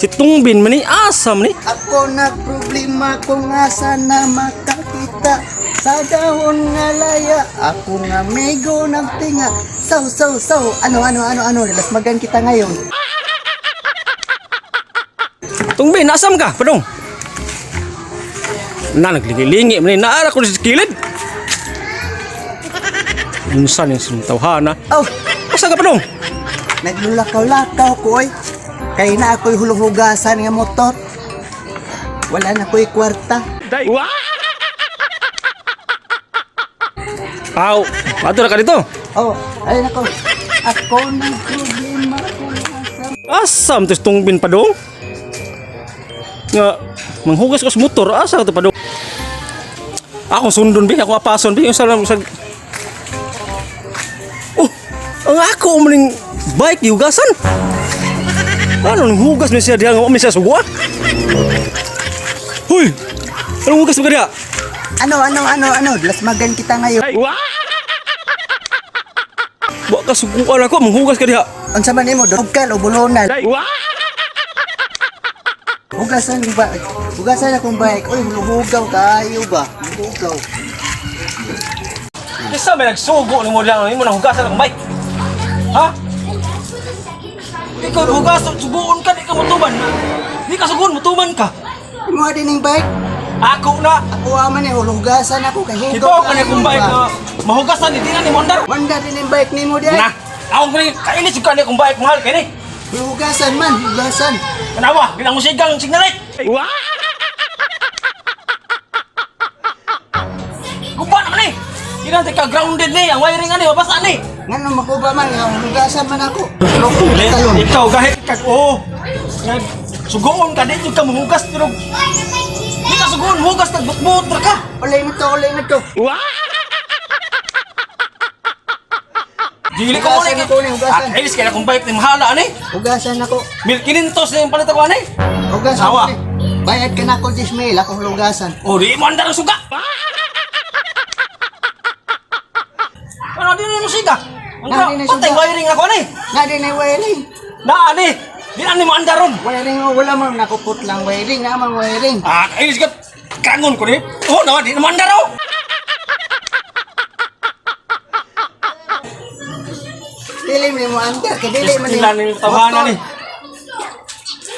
Si Tungbin man ni, asa man ni? Ako nagproblema kung asa na makakita sa dahon nga laya. Ako nga amigo nagtinga. Saw, saw, saw. Ano, ano, ano, ano. Lasmagan kita ngayon. Tungbin, asam ka? Padong. Na, naglingi-lingi man ni. Naara ko sa kilid. Unsa ni sinong tawhana? Oh, Asa ka, padong? Naglulakaw-lakaw ko oy. Kay na ako'y huluhugasan nga motor. Wala na ko'y kwarta. Aw, ato na ka dito. Oh, ayun ako. Ako nagproblema kung asa. Asam to si Tungbin, padong? Nga, manghugas ko sa motor, asa ka to, padong? Ako sundon bi, ako apason bi, yung sa. Oh, ang ako maning bike gihugasan. Ano nang hugas man siya diha nga wa man siya sugua? Huy! Anong hugas mo ka diha? Ano, ano, ano, ano. Lasmagan kita ngayon. Wa ka suguan ako, manghugas ka diha. Unsa man nimo, dugkal o bulunan? Hugasan ba? Hugasan akong bike. Oy, huluhugaw kayo ba? Huluhugaw. Isa may nagsugo nimo lang, imo nang hugasan akong bike. Ha? Ikaw hugas, suguon ka, di ka mutuman. Di ka suguon, mutuman ka. Imo din ning bike. Ako na. Ako ama ni hulugasan ako kay hugaw. Ito ka na akong bike na mahugasan, di na ni Mondar. Wanda din ning bike nimo di. Na, ako ko ni, kainis ka ni akong bike, mahal kay ni. Hulugasan man, hugasan. Kanawa, di na mo sigang signal light. Guba naman eh. Di na ka grounded ni, ang wiring ani, mabasa ni. Ngano makuba man nga hulugasan man ako. Talon. Ikaw gahit kag oo. Nga sugoon ka di ka muhugas pero di ka sugoon muhugas nagbutbut ra ka. Ulay mo to, ulay mo to. Dili ko mo Hugasan ako ni, hugasan. Ah, kainis kay akong bike ni mahala ani. Hugasan ako. 1,500 na yung palit ako ani. Hugasan Awa. ko ni. Bayad ka na ako 10,000 ako hulugasan. Oh, di mo andar ang suga. Ano di na mo siga? Ang Na, di na patay suga. wiring ako ani. Na din ay wiring. Na ani. Di na ni mo andaron. Wiring oh, wala man nakupot lang wiring, na man wiring. Ah, kainis ka. Kangon ko ni. Oh, na di na mo andar oh. Dili man mo andar kay dili man Sila ni tawanan ni.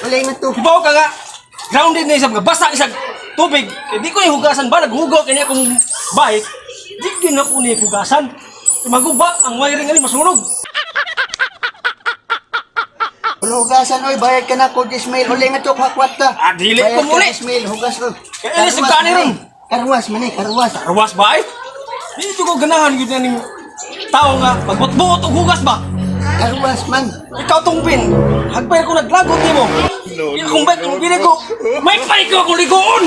Ulay mo to. Hibaw ka nga. Grounded na isang basa isang tubig. Eh, di ko ni hugasan ba naghugaw kanya akong bike. Di gyud na ko ni hugasan. Maguba ang wiring ani masunog. Hugasan oy, bayad ka na ko 10,000. Ulay mo to kwakwata. Ah, dili ko muli. 10,000 hugas ko. Kaya ilis yung kanin ron. Karwas man eh, karwas. Arwas ba ay? Di ko ganahan gyud na ning tao nga magbot-buot og hugas ba. Karwas man. Ikaw tong pin. Hagpay ko naglagot nimo. No, akong bike ang pili ko. May pay ko akong ligoon.